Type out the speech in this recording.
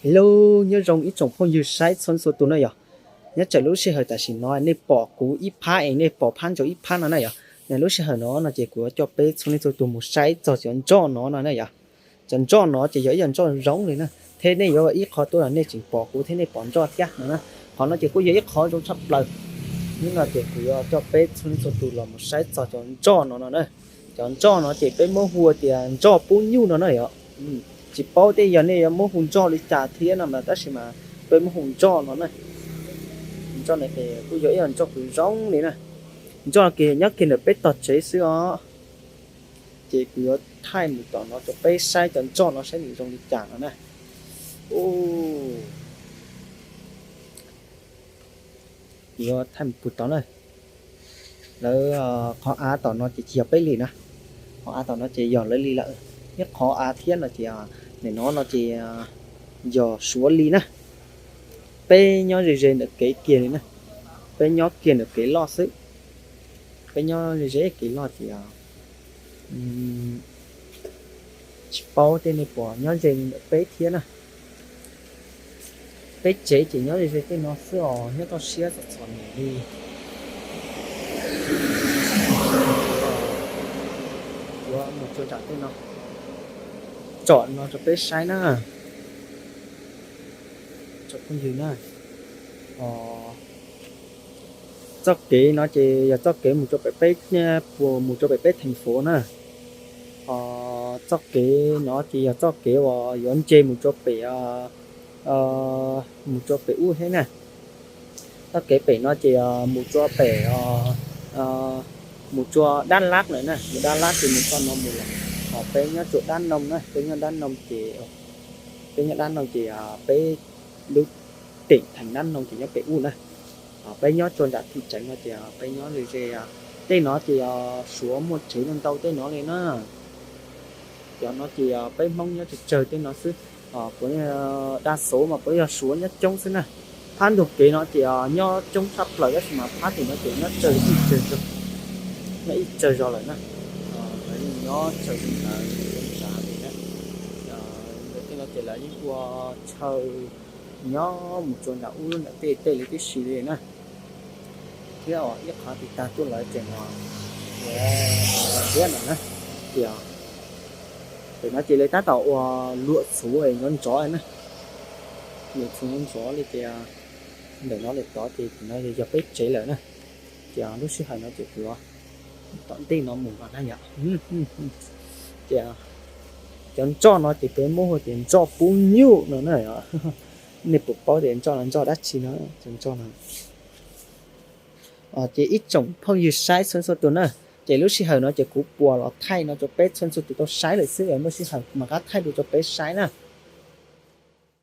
Hello, nyob zoo ib tsoom phooj ywg saib txhua txhua tus na yom. Nyob tsam lub sij hawm tam sim no nej pom kuv ib phab es nej pom phab ntsaum ib phab no na yom. Lub sij hawm no no ces kuv yuav coj peb txhua leej txhua tus mus saib txog cov ntsoj no no na yom. Cov ntsoj no ces yog ib yam ntsoj zoo li na, thiab nej yuav ib qho tuaj los nej tseem pom kuv thiab nej pom ntsoj thiab no na. Qhov no ces kuj yog ib qho zoo tshaj plaws. Hnub no ces kuv yuav coj peb txhua leej txhua tus los mus saib txog cov ntsoj no no na. Cov ntsoj no ces peb muab hu tias ntsoj pub nyuj no na yom. Tsis paub tej yog nej yuav muab hu ntsoj li cas thiab no mas tab sis mas peb muab hu ntsoj no na. Ntsoj no ces kuj yog ib yam ntsoj kws zoo li na. Ntsoj no ces nyob kiag ntawm peb tog tsev xwb os. Ces kuv yuav thaij mus tom no rau peb saib cov ntsoj no saib nws zoo li cas no na. Kuv yuav thaij mus pus tod na. Lawv qhov av tom no ces tsis yog peb li na. Qhov av tom no ces yog lawv li lawm. Nyob qhov av thiab no ces nim no no ces yog Suav li na. Peb nyob ze ze ntawm kev kiag li na. Peb nyob kiag ntawm kev loj xwb. Peb nyob ze ze kev loj ces tsis paub tej nej puas nyob ze li ntawm peb thiab na. Peb tsev ces nyob ze ze tej no xwb os, nyob toj siab txom txom nyem li. Yuav mus tsuas nram tej no, tsom no rau peb saib na. Tsom phooj ywg na. Txoj kev no ces yog txoj kev mus rau pem peb, mus rau pem peb theej fuv na. Txoj kev no ces yog txoj kev uas yuav nce mus rau pem, mus rau pem ub thiab na. Txoj kev pem no ces mus rau pem, mus rau Dab Lab lawm na, mus Dab Lab ces mus txoj no mus lawm. Ho peb nyob rau Dab Noog na, peb nyob Dab Noog ces, peb nyob Dab Noog ces peb lub teem theem Dab Noog ces nyob pem ub na. Peb nyob rau nram thim tsev no ces peb nyob ze ze, tej no ces Suav muaj tsev ntau ntau tej no li na. Cov no ces peb Hmoob nyob tsawg tsawg tej no xwb. Puav, dab xov mas puav yog Suav nyob coob xwb na. Phab ntug kev no ces nyob coob tshaj plaws tab sis mas phab tim no ces nyob tsawg ib tsawg zog, nyob ib tsawg zog lawm na. Lawv yeej nyob tsawg li ntawd li na. Tej no ces lawv yeej ua chaw nyob mus rau nram ub lub nram tej tej li tib si li na. Thiab ib qhov tiv tag tuaj lawv tseem ua siab no na. Ces pem no ces lawv tab tom ua luam txhuv ntxov ntxov na. Luam txhuv ntxov ntxov li ces ntawm no lawm tod ces tim no yog peb tsev lawm na. Ces lub sij hawm no ces kuv tom ntej no mus no na yom. Ces cov ntsoj no ces peb muab hu tias ntsoj pub nyuj no na. Nej puas paub tias ntsoj no ntsoj dab tsi no, cov ntsoj no. Ces ib tsoom phooj ywg saib txhua txhua tus na, ces lub sij hawm no ces kuv puas los thaij no rau peb txhua txhua tus tau saib lawm xwb, muaj sij hawm mam rov qab thaij dua rau peb saib na.